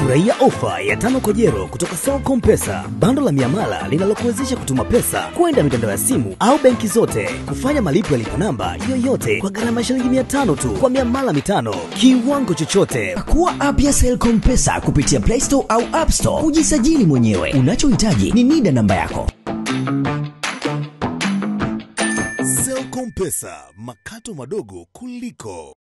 Furahia ofa ya 5 kojero kutoka Selcom Pesa, bando la miamala linalokuwezesha kutuma pesa kwenda mitandao ya simu au benki zote, kufanya malipo ya lipa namba yoyote kwa gharama shilingi 500 tu kwa miamala 5, kiwango chochote. Pakua app ya Selcom Pesa kupitia Play Store au App Store, ujisajili mwenyewe. Unachohitaji ni NIDA namba yako. Selcom Pesa, makato madogo kuliko.